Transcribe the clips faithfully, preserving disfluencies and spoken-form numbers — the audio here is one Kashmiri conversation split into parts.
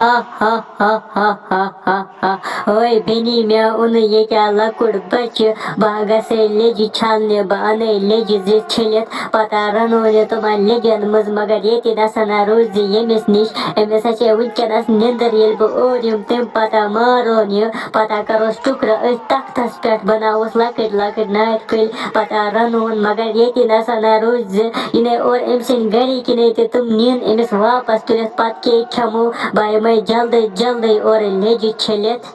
ہا ہا ہا ہا ہا ہا ہا۔ اوے بیٚنی، مےٚ اوٚن ییٚتہِ لۄکُٹ بچہِ، بہٕ گژھے لیٚجہِ چھلنہِ، بہٕ اَنَے لیٚجہِ زٕ چھٔلِتھ، پتہ رَنون یہِ تِمن لیٚجن منٛز، مگر ییٚتہِ نسا نہ روزِ ییٚمِس نِش، أمِس ہا چھے وٕنکیٚنس نِندٕر، ییٚلہِ بہٕ اورٕ یِم تَمہِ پتہ مارون یہِ، پتہ کروس ٹُکرٕ أتھۍ تختس پٮ۪ٹھ، بناووس لۄکٕٹۍ لۄکٕٹۍ نارِ پھٔلۍ، پتہ رَنون، مگر ییٚتہِ نسا نہ روزِ، یہِ نے اورٕ أمۍ سٕنٛدۍ گرِکۍ نے تہِ تِم نِن أمِس واپس تُلِتھ، پتہٕ کیٛاہ کھٮ۪مو، بہٕ یِمَے جلدی جلدی اورٕ لیٚجہِ چھٔلِتھ۔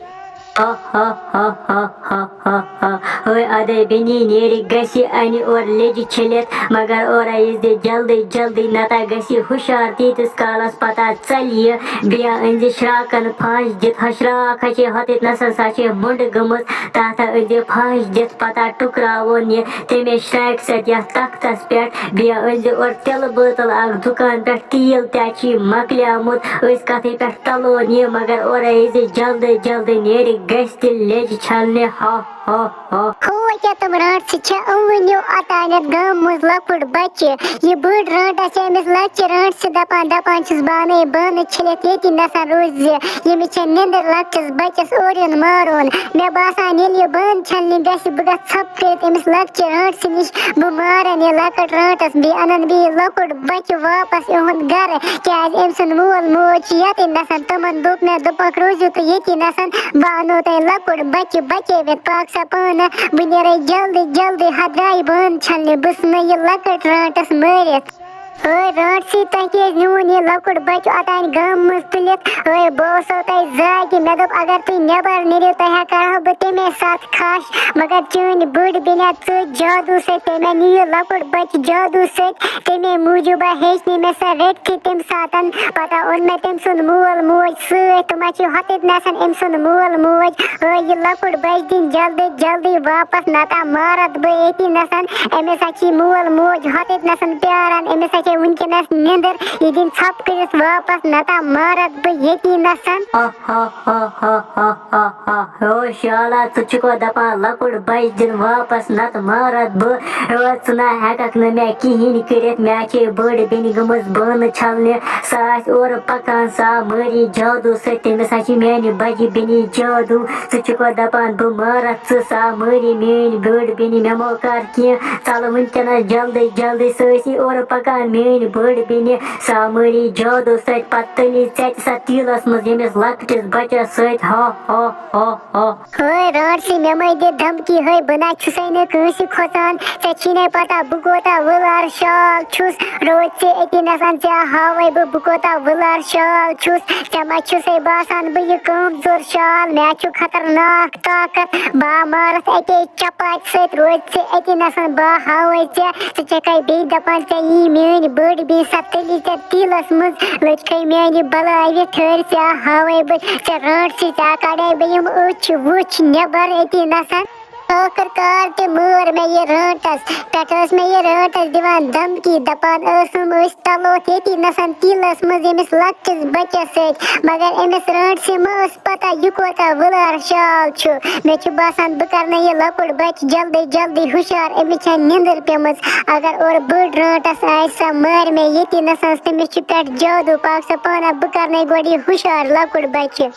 ہا ہا ہا ہا ہا ہا ہا۔ ہے ادے بیٚنی، نیرِ گژھِ اَنہِ اورٕ لیٚجہِ چھٔلِتھ، مگر اورٕ یِیٖزِ جلدی جلدی، نتہٕ گژھِ ہُشار، تیٖتِس کالس پتہ ژَلہِ یہِ۔ بیٚیہِ أنزِ شراکن پھش دِتھ، ہۄ شراکھ ہا چھے ہۄتٮ۪تھ نسَن، سۄ چھے مُنڈ گٔمٕژ، تَتھ ہا أنزِ پھش دِتھ، پتہ ٹُکراوون یہِ تَمے شراکہِ سۭتۍ یَتھ تختس پٮ۪ٹھ۔ بیٚیہِ أنزِ اورٕ تِلہٕ بٲتل اکھ دُکان پٮ۪ٹھ، تیٖل تہِ چھُے مۄکلیومُت، أسۍ کتھٕے پٮ۪ٹھ تلون یہِ، مگر اورے ییٖزِ جلدی جلدی، نیرِ گژھِ تہِ لیٚجہِ چھلنہِ۔ ہا ہا ہا۔ ہو کیٛاہ تِم رانٛٹسہٕ چھِ، یِم ؤنِو اوٚتانٮ۪تھ گامہٕ منٛز لۄکُٹ بچہِ، یہِ بٔڑ رانٛٹس چھِ أمِس لۄکچہِ رانٛٹسہِ دپان، دپان چھِس، بہٕ اَنَے بانہٕ چھٔلِتھ، ییٚتی نسَن روزِ، ییٚمِس چھےٚ نِندٕر لۄکٹِس بچس اورٕ یُن مارون۔ مےٚ باسان، ییٚلہِ یہِ بانہٕ چھلنہِ گژھِ، بہٕ گژھٕ ژھۄپہٕ کٔرِتھ أمِس لۄکچہِ رانٛٹسہِ نِش، بہٕ مارَن یہِ لۄکٕٹ رانٛٹس، بیٚیہِ اَنَن بیٚیہِ یہِ لۄکُٹ بچہِ واپس یِہُنٛد گرٕ، کیٛازِ أمۍ سُنٛد مول موج چھُ ییٚتہِ نسَن۔ تِمن دوٚپ مےٚ، دوٚپُکھ، روٗزِو تُہۍ ییٚتی نسَن، بہٕ اَنو تۄہہِ لۄکُٹ بچہِ بچٲوِتھ، پاک سا پانہٕ، بہٕ نیرے جلدی جلدی، ہتھ درٛایہِ بانہٕ چھلنہِ، بہٕ ژھٕنَے یہِ لۄکٕٹ رانٛٹس مٲرِتھ۔ ہے رانٛٹسٕے، تۄہہِ کیٛازِ نیوٗن یہِ لۄکُٹ بچہِ اوٚتانۍ گامہٕ منٛز تُلِتھ؟ ہے، بہٕ اوسو تۄہہِ زاگہِ، مےٚ دوٚپ، اگر تُہۍ نٮ۪بر نیٖرِو، تۄہہِ ہا کرہو بہٕ تَمے ساتہٕ کھش، مگر چٲنۍ بٔڑ بیٚنہِ ژٔج جادوٗ سۭتۍ، تٔمۍ نیوٗ یہِ لۄکُٹ بچہِ جادوٗ سۭتۍ، تَمے موٗجوٗب ہیٚچ نہٕ مےٚ سۄ رٔٹتھٕے تَمہِ ساتہٕ۔ پتہٕ اوٚن مےٚ تٔمۍ سُنٛد مول موج سۭتۍ، تِم ہا چھِ ہۄتٮ۪تھ نسَن أمۍ سُنٛد مول موج۔ ہے، یہِ لۄکُٹ بچہِ دِن جلدی جلدی واپس، نتہٕ مارتھ بہٕ ییٚتی نسَن۔ أمِس ہا چھِ مول موج ہۄتٮ۪تھ نسَن پیاران، أمِس ہا چھِ وٕنکیٚنس نِندٕر، یہِ دِن ژھۄپہٕ کٔرِتھ واپس، نتہٕ مارتھ بہٕ ییٚتی نسَن۔ ہا ہا ہا ہا ہا ہا ہا۔ ہو شالا، ژٕ چھُکھ دپان لۄکُٹ بچہِ دِن واپس، نتہٕ مارتھ بہٕ۔ ہو، ژٕ نہ ہٮ۪ککھ نہٕ مےٚ کِہیٖنۍ کٔرِتھ، مےٚ چھے بٔڑ بیٚنہِ گٔمٕژ بانہٕ چھلنہِ، سۄ آسہِ اورٕ پکان، سۄ مٲری جادوٗ سۭتۍ، تٔمِس ہا چھِ میانہِ بجہِ بیٚنہِ جادوٗ۔ ژٕ چھُکھ دپان بہٕ مارتھ ژٕ، سۄ مٲری میٲنۍ بٔڑ بیٚنہِ، مےٚ مو کر کینٛہہ، ژلہٕ وٕنکیٚنس جلدی جلدی، سۄ ٲسی اورٕ پکان میٲنۍ بٔڑ بیٚنہِ، سۄ مٲری جادوٗ سۭتۍ، پتہٕ تٔلی ژےٚ تہِ سۄ تیٖلس منٛز ییٚمِس لۄکٹِس بچس سۭتۍ۔ ہا ہا ہا ہا۔ ہے رانٛٹسٕے، مےٚ مَے دِ دھمکی، ہے بہٕ نہ چھُسَے نہٕ کٲنٛسہِ کھۄژان، ژےٚ چھی نے پتہ بہٕ کوٗتاہ وٕلار شال چھُس، روز ژٕ أتی نَسَن، ژےٚ ہاوَے بہٕ بہٕ کوٗتاہ وٕلار شال چھُس، ژےٚ ما چھُسَے باسان بہٕ یہِ کمزور شال، مےٚ چھُ خطرناک طاقت، بہٕ ہا مارَتھ اَکے چپاتہِ سۭتۍ، روز ژٕ أتی نَسَن، بہٕ ہا ہاوَے ژےٚ، ژٕ چھَکھَے بیٚیہِ دَپان ژےٚ یی میٛٲنۍ بٔڑ بیٚنہِ سۄ تٔلی ژےٚ تیٖلَس منٛز، لٔج کھے میانہِ بلاے ٹھٔہر، ژےٚ ہاوے بہٕ، ژےٚ رانٛٹسٕے، ژےٚ کڑے بہٕ یِم أچھ وٕچھ نٮ۪بر أتی نسن۔ ٲخٕر کار تہِ مٲر مےٚ یہِ رانٛٹس۔ پٮ۪ٹھٕ ٲس مےٚ یہِ رانٛٹس دِوان دھمکی، دپان ٲسٕم، أسۍ تلوتھ ییٚتی نسن تیٖلس منٛز ییٚمِس لۄکٹِس بچس سۭتۍ، مگر أمِس رانٛٹسہِ مہ ٲس پتہ یہِ کوتاہ وٕلار شال چھُ۔ مےٚ چھُ باسان بہٕ کرنہٕ یہِ لۄکُٹ بچہِ جلدی جلدی ہُشار، أمِس چھےٚ نِندٕر پیمٕژ۔ اگر اورٕ بٔڑ رانٛٹس آسہِ، سۄ مارِ مےٚ ییٚتی نسَن، تٔمِس چھُ پٮ۪ٹھ جادوٗ، پاک سۄ پانہ، بہٕ کرنَے گۄڈٕ یہِ ہُشار لۄکُٹ بچہِ۔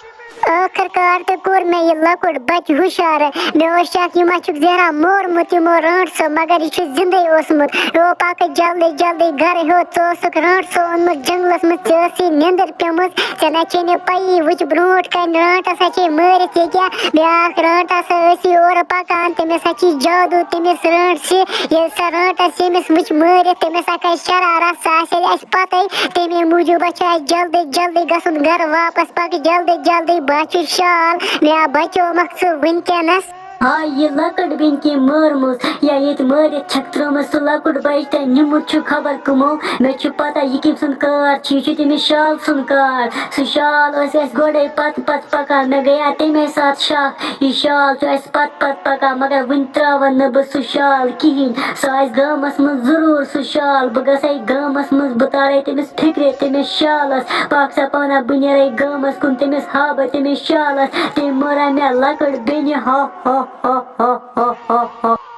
ٲخٕر کار تہِ کوٚر مےٚ یہِ لۄکُٹ بچہِ ہُشار۔ مےٚ اوس شک، یہِ ما چھُکھ زہرا مورمُت یِمو رانٛٹسو، مگر یہِ چھُ زِندَے اوسمُت۔ یہِ اوس پاکٕے جلدی جلدی گرٕ ہیوٚت، ژٕ اوسُکھ رانٛٹسو اوٚنمُت جنٛگلَس منٛز، ژےٚ ٲسٕے نیٚنٛدٕر پیٚمٕژ، ژےٚ نہ چھے نہٕ پَیی، وٕچھ برونٛٹھ کَنہِ رانٛٹَس ہا چھے مٲرِتھ ییٚکیٛاہ، بیٛاکھ رانٛٹَس ہا ٲسی اورٕ پَکان، تٔمِس ہا چھِ جادوٗ، تٔمِس رانٛٹسہِ، ییٚلہِ سۄ رانٛٹَس ییٚمِس وٕچھ مٲرِتھ، تٔمِس ہا کھژِ شرارت، سۄ آسہِ ہا اَسہِ پَتَے، تَمے موٗجوٗب ہا چھُ اَسہِ جلدی جلدی گژھُن گَرٕ واپَس، پَکھ جلدی جلدی، بہٕ ہا چھُس شال، مےٚ ہا بچومَکھ ژٕ وٕنکیٚنَس۔ ہاے، یہِ لۄکٕٹ بیٚنہِ کٔمۍ مٲرمٕژ یا ییٚتہِ مٲرِتھ چھَکھ ترٛٲومٕژ، سُہ لۄکُٹ بَچہِ تۄہہِ نیوٗمُت چھُ خبر کٕمو، مےٚ چھُ پَتہ یہِ کٔمۍ سُنٛد کار چھُ، یہِ چھُ تٔمِس شال سُنٛد کار۔ سُہ شال اوس اَسہِ گۄڈَے پَتہٕ پَتہٕ پَکان، مےٚ گٔیو تَمے ساتہٕ شک، یہِ شال چھُ اَسہِ پَتہٕ پَتہٕ پَکان، مگر وٕنہِ ترٛاوَن نہٕ بہٕ سُہ شال کِہیٖنۍ۔ سُہ آسہِ گامَس منٛز ضروٗر سُہ شال، بہٕ گژھَے گامَس منٛز، بہٕ تارَے تٔمِس فِکرِ تٔمِس شالَس، پاک سا پانہ بہٕ نیرَے گامَس کُن، تٔمِس ہاوٕ بہٕ تٔمِس شالَس، تٔمۍ مٲرا مےٚ لۄکٕٹ بیٚنہِ، ہا ہا ہا ہا ہا۔